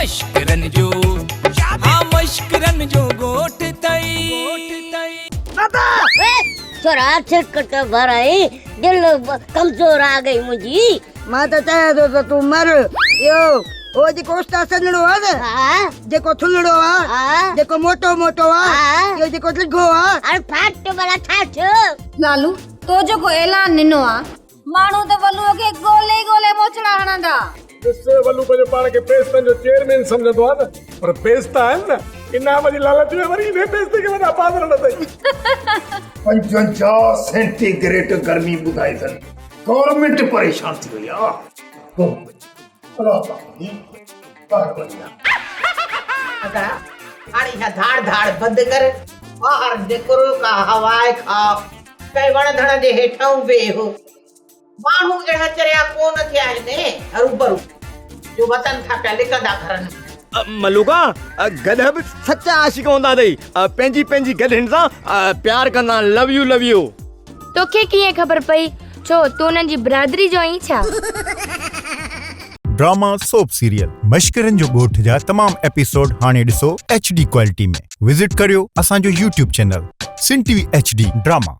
مشڪرن جو ها مشڪرن جو ڳوٺ ٿئي. بابا ڇورا ڇڪ ته ڀرائي دل ڪمزور آ گئي منهنجي. مان ته چاهيان ٿو ته تون مر. اهو اهو جيڪو استاد سنهڙو آ نه جيڪو ٿلهڙو آ جيڪو موٽو موٽو آ اهو جيڪو ڊگهو آ. اڙي ڦاٽ ڀلا ڇا ٿيو. لالو تو جيڪو اعلان ڏنو آ ماڻهو ته ولوء کي ڳولي ڳولي موچڙا هڻندا. ڏس ولو پنهنجو پاڻ کي پيستن جو چيئرمين سمجهندو آ نه پر پيستا آهن نه انعام جي لالچ ۾ وري انهي پيستي کي وڏا پادر نه اٿئي. 55 سينٽي گريڊ گرمي ٻڌائي اٿن گورنمينٽ پريشان ٿي وئي آ ادا هاڻي اها ڌاڙ ڌاڙ بند ڪر، ٻاهر نڪر ڪا هوا کاء، ڪنهن وڻ ڌڻ جي هيٺئون ويهه. ماڻهو اهڙا چريا ڪو نه ٿيا آهن هروڀرو جو وتن ٿا پيا لڪندا گهرن ۾. ملوڪا، گڏهه به سچا عاشق هوندا اٿئي، پنهنجي پنهنجي گڏهن سان پيار ڪندا آهن، لو يو لو يو. توکي ڪيئن خبر پئي؟ ڇو تون انهن جي برادري جو آهين ڇا؟ ڊراما سوپ سيريل مشڪرن جو ڳوٺ جا تمام ايپيسوڊ هاڻي ڏسو ايڇ ڊي ڪوالٽي ۾ وزٽ ڪريو اسان جو YouTube channel Sindh T V H D drama.